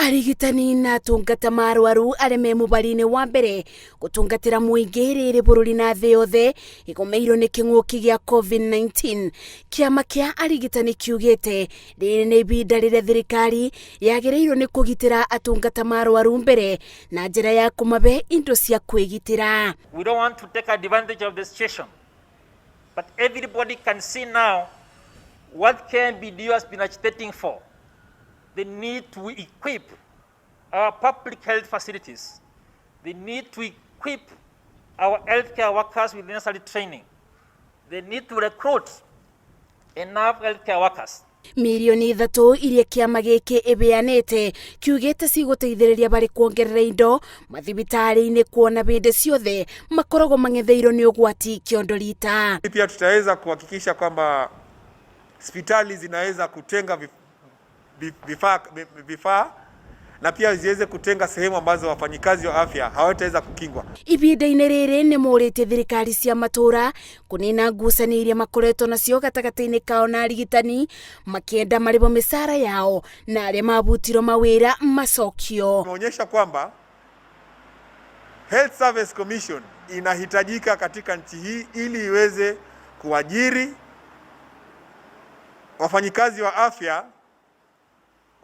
Arigitani na atungata ma arwaru arĩa me mũbari-inĩ wa mbere gũtungatĩra mũingĩ rĩrĩ bũrũri na thĩ yothe ĩgũmĩirwo nĩ kĩng'ũki gĩa COVID-19. Kĩama kĩa arigitani kiugĩte rĩrĩ nĩ ibinda rĩrĩa thirikari yagĩrĩirwo nĩ kũgitĩra atungata ma arwaru mbere na njĩra ya kũmabe indo cia kwĩgitĩra. We don't want to take advantage of the situation, but everybody can see now what KMPDU has been agitating for. The need to equip our public health facilities, the need to equip our healthcare workers with necessary training, the need to recruit enough healthcare workers. Mirioni 3 iria kĩama gĩkĩ ĩbeanĩte kiugĩte cigũteithĩrĩria barĩ kuongerera indo mathibitarĩ-inĩ kuona bĩndĩ ciothe makoragwo mang'etheirwo nĩ ũgwati kĩondo rita. Pia tutaweza kuhakikisha kwamba hospitali zinaweza kutenga vifaa na pia ziweze kutenga sehemu ambazo wafanyikazi wa afya hawataweza kukingwa. Ibinda-inĩ rĩrĩ nĩ morĩtie thirikari cia matũra kũnina ngucanio iria makoretwo nacio gatagatĩ-inĩ kao na arigitani, makĩenda marĩhwo mĩcara yao na arĩa mabutirwo mawĩra macokio. Imeonyesha kwamba Health Service Commission inahitajika katika nchi hii ili iweze kuajiri wafanyikazi wa afya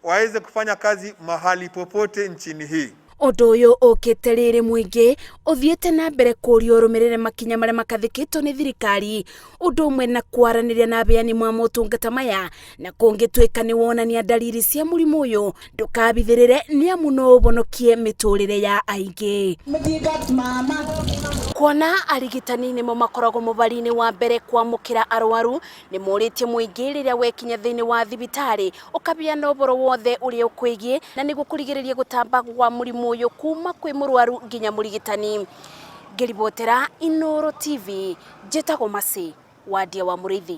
waweze kufanya kazi mahali popote nchini hii. Ũndũ ũyũ ũkĩte rĩrĩ mũingĩ ũthiĩte na mbere kũũrio ũrũmĩrĩre makinya marĩa makathĩkĩtwo nĩ thirikari, ũndũ ũmwe na kwaranĩria na abeani mwa motungata maya, na kũngĩtuĩka nĩ wonania ndariri cia mũrimũ ũyũ, ndũkabithĩrĩre nĩ amu no ũhonokie mĩtũrĩre ya aingĩ. Kuona arigitani nĩmo makoragwo mũbari-inĩ wa mbere kwamũkĩra arwaru, nĩ morĩtie mũingĩ rĩrĩa wekinya thĩinĩ wa thibitarĩ ũkabeana ũhoro wothe ũrĩa ũkwĩgiĩ na nĩguo kũrigĩrĩria gũtamba gwa mũrimũ ũyũ kuma kwĩ mũrwaru nginya mũrigitani. Ngĩribotera Inooro TV, njĩtagwo Mercy Wandia wa Mũrĩithi.